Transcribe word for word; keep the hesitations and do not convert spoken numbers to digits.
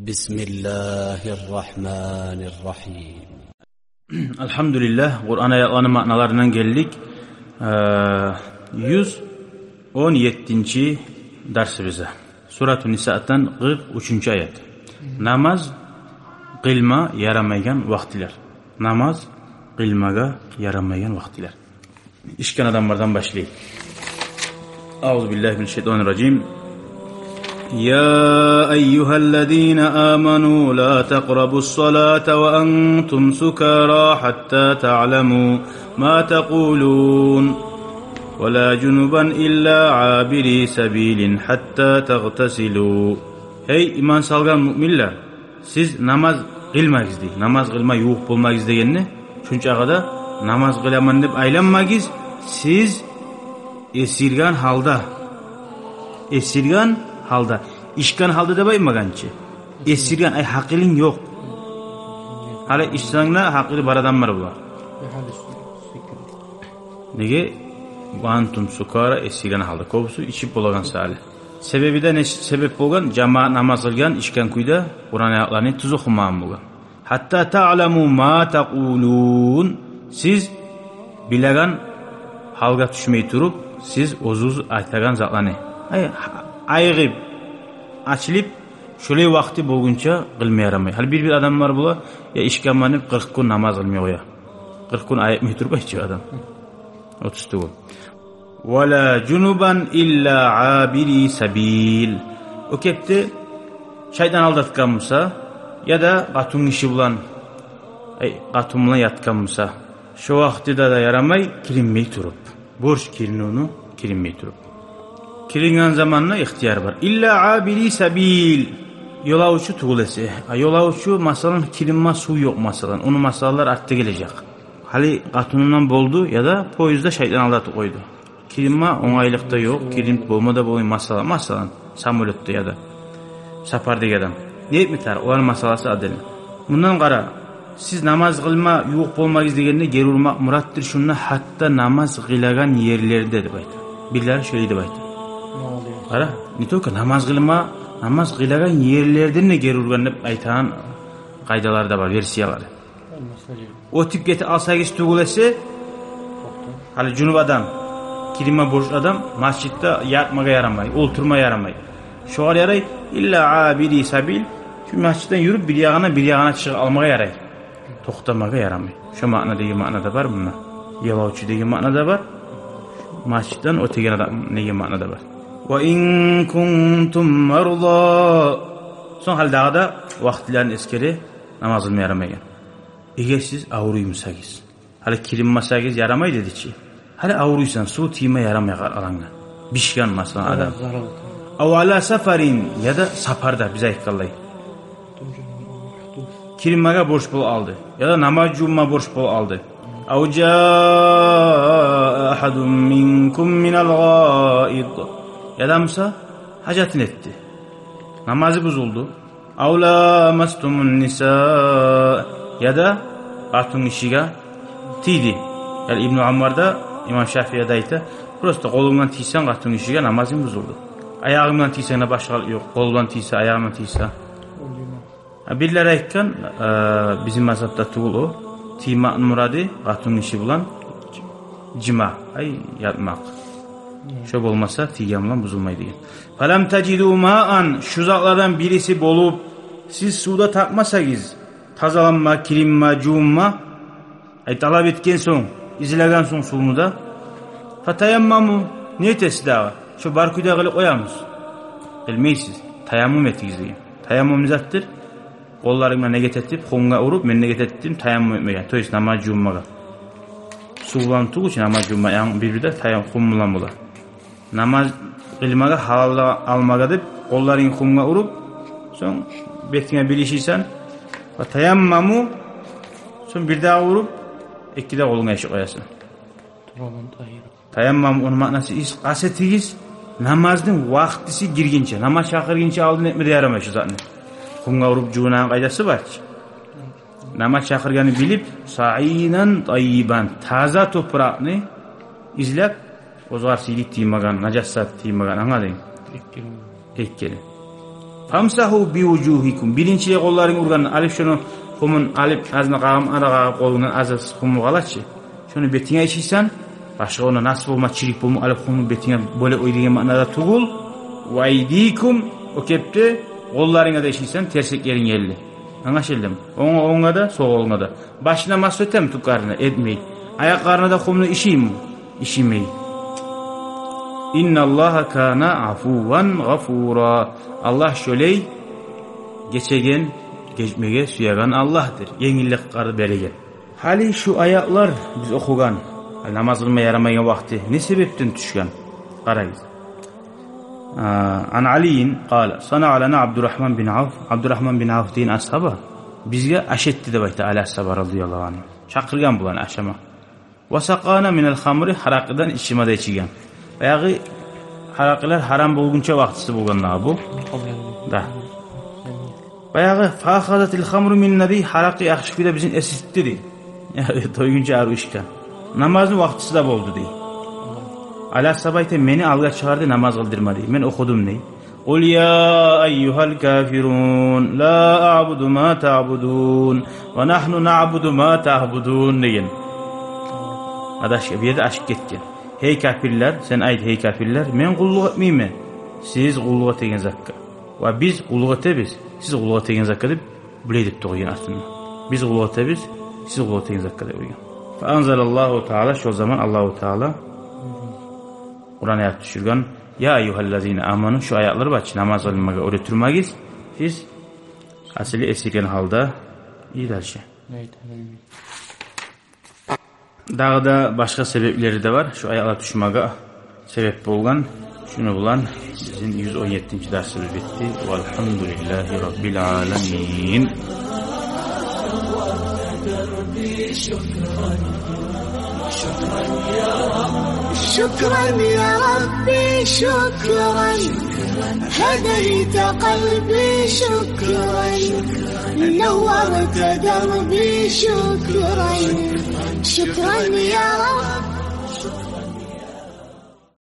بسم الله الرحمن الرحيم. Альгьамдулиллагь, Къуран аятланы маъналарындан гелдик. Э, юз он еттинчи дарсыбызда. Сурату Нисадан къыркъ уьчюнчю аят. Намаз къылма ярамайгъан вакътилер. Намаз къылмагъа ярамайгъан вакътилер. Ишкен адамлардан башлайыкъ. أعوذ بالله من الشيطان الرجيم. يا أيها الذين آمنوا لا تقربوا الصلاة وأنتم سكارى حتى تعلموا ما تقولون ولا جنبا إلا عابري سبيل حتى تغتسلوا. Гьей, иман салгъан муъминлер, сиз намаз къылмагъыз дей. Намаз къылма ювукъ болмагъыз дегенни, шунчагъа да намаз къыламан деп айланмагъыз, сиз эсирген гьалда. Эсирген гьалда. Ишген гьалда деп айтмагъан чы. Эсирген, ай, гьакъылынг ёкъ. Гьали ишсенг де, гьакъылы бар адамлар булар. Неге? وأنتم سكارى, эсирген гьалда. Кёбюсю ичип болагъан саялы. Себеби де не себеп болгъан? Жамаат намаз къылгъан ишген кюйде, Къуран аятланы тюз охумагъан болгъан. حتى تعلموا ما تقولون. Сиз билеген гьалгъа тюшмей туруп, сиз оьзюгюз айтагъан затланы. Ай, айыгъып, ачылып, шолай вакъти болгъунча къылма ярамай. Гьали бир-бир адамлар бола, я ишгенмен деп къыркъ гюн намаз къылмай къоя. Къыркъ гюн айыкъмай туруп айтчы адам. Отуз тюгюл. ولا جنبا إلا عابري سبيل. О кепде шайтан алдатгъан буса, яда къатынгиши булан, ай, къатын булан ятгъан буса, шо вакътиде де ярамай киринмей туруп. Борч киринивню киринмей туруп. Киринген заманда ихтияр бар. إلا عابري سبيل. Ёлавчу тюгюл эсе. А ёлавчу, масала, киринме сув ёкъ, масала. Ону масалалар артда гележек. Гьали къатынындан болду, яда поездда шайтан алдатып къойду. Киринме онгайлыкъ да ёкъ, киринип болма да болмай, масала, масала, самолётда яда сапардагъы адам. Не этме тарыкъ? Оланы масаласы отдельно. Мундан къара, сиз намаз къылма ювукъ болмагъыз дегенде, гери урмакъ муратдыр шунда, гьатта намаз къылагъан ерлерде деп айта. Бирлери шолай деп айта. Къара, не только намаз къылма, намаз къылагъан ерлерден де гери ургъан деп айтагъан къайдалар да бар, версиялары. Оьтюп гете алсагъыз тюгюл эсе, гьали жунуп адам, киринме борчлу адам межитде ятмагъа ярамай, олтурма ярамай. Шогъар ярай, إلا عابري سبيل, шу межитден юрюп бир ягъына, бир ягъына чыгъып алмагъа ярай. Токътамагъа ярамай. Шо маъна деген маъна да бар мунда. Ёлавчу деген маъна да бар. Межитден оьтеген адам деген маъна да бар. وإن كنتم مرضى. Сонг гьали дагъы да вакътилерин эсгере, намаз къылма ярамайгъан. Эгер сиз авруй бусагъыз. Гьали киринмесегиз ярамай деди чи. Гьали авруйсан, сув тийме ярамай къар-, алангъа. Бишген, масала, адам. أو على سفر, яда сапарда, биз айтгъанлай. Киринмеге борч болуп къалды. Яда намаз жувунма борч болуп къалды. أو جاء أحد منكم من الغائط. Яда буса гьажатын этди. Намазы бузулду. أو لامستم النساء, яда къатынгишиге тийди. Яни Ибну Умар да, имам Шафии де айта, просто къолунг булан тийсенг къатынгишиге, намазынг бузулду. Аягъынг булан тийсенг де башгъалыкъ ёкъ, къол булан тийсе, аягъынг булан тийсе. А бирлери айтгъан, э, бизин мазгьабда тюгюл о, тиймекни мурады къатынгиши булан жимаъ, ай, ятмакъ. Шо болмаса тийген булан бузулмай деген. فلم تجدوا ماء, шу затлардан бириси болуп, сиз сув да тапмасагъыз, тазаланма, киринме, жувунма, ай, талап этген сонг, излеген сонг сувну да, فتيمموا, не этесиз дагъы? Шо бар кюйде къылып къоямыз? Билмейсиз. Таяммум этигиз деген. Таяммум не затдыр? Къолларынг булан негет этип, хумгъа уруп, мен негет этдим таяммум этмеге, то есть намаз жувунмагъа. Сув булан тюгюл чи намаз жувунма, янгы бир-бирде таям-, хум булан бола. Намаз къылмагъа, гьалал алмагъа деп, къолларынг хумгъа уруп, сонг бетинге билиширсен, ва таяммаму, сонг бир дагъы уруп, эки де къолунга эшип къоясан. ترابا طاهرا. Таяммам, ону маънасы, из къаст этигиз, намазны вакътиси гиргинче, намаз чакъыргъынча алдын этме де ярамай шу затны. Хумгъа уруп жувунагъан къайдасы бар чы. Намаз чакъыргъанны билип, صعيدا طيبا, таза топуракъны излеп, оьзюне сыйлы тиймеген, нажасат тиймеген, англадынг? Эккени. «Фамсагьу би вужугьикум». Биринчилей къолларынг ургъанда, алып шону хумун алып, азына къагъып, ара къагъып къолунгдан аз-аз хуму къала чы. Шону бетинге ышыйсан, башгъа онда нас болма, чирик болма, алып хуму бетинге бола къой деген маънада тюгюл. «Ва айдикум», о кепде къолларынга да ышыйсан, терсек еринг ерли. Англашылдымы? Онг, онга да, сол къолунга да. Башына мас этеми, тюп къарнына? Этмей. Аякъларына да хумну ышыймы? Ышымай. «Инналлагьа кана афуван гъафура». Аллагь шолай гечеген, гечмеге сюеген Аллагьдыр. Енгиллик къарны береген. Гьали шу аятлар биз охугъан, гьали намаз къылма ярамайгъан вакъти не себепден тюшген? Къарагъыз. А, ан Алийин къала: «Санаа лана Абдурагьман бин Авф». Абдурагьман бин Авф деген асгьаба бизге аш этди деп айта Али асгьаба радияллагьу ангьу. Чакъыргъан буланы ашама. «Ва сакъана минал хамри», гьаракъыдан ичиме де ичирген. Баягъы гьаракъылар гьарам болгъунча вакътиси болгъан дагъы бу. Да. Баягъы: «Фа ахазатил хамру минна», дей, гьаракъы яхшы кюйде бизин эс гитди, дей. Яни тойгъунча арив ичген. Намазны вакътиси де болду, дей. Али асгьаба айта: «Мени алгъа чыгъарды, намаз къылдырма», дей. Мен охудум, дей: «Къул я айюгьал кафирун, ла аъбуду ма таъбудун, ва нагьну наъбуду ма таъбудун», деген. Адашгъан, бу ерде ашып гетген. «Гьей капирлер, сен айт, гьей капирлер, мен къуллукъ этмеймен сиз къуллукъ этеген затгъа. Ва биз къуллукъ этебиз сиз къуллукъ этеген затгъа», деп, булай деп де къойгъан артында. «Биз къуллукъ этебиз сиз къуллукъ этеген затгъа», деп къойгъан. Фа анзалаллагьу таала, шол заман Аллагьу таала Къуран аят тюшюрген: «Я айюгьаллазина аману», шу аятлар бар чы, намаз къылмагъа уьйретмегиз сиз, асили эсирген гьалда. И дальше. Дагъы да башгъа себеплери де бар шу аятлар тюшмеге себеп болгъан. Шуну булан бизин юз он еттинчи дарсыбыз битди. Валгьамдулиллагьи раббил аламин. شكرا يا ربي، شكرا. هديت قلبي، شكرا. نورت دربي، شكرا. شكرا يا رب.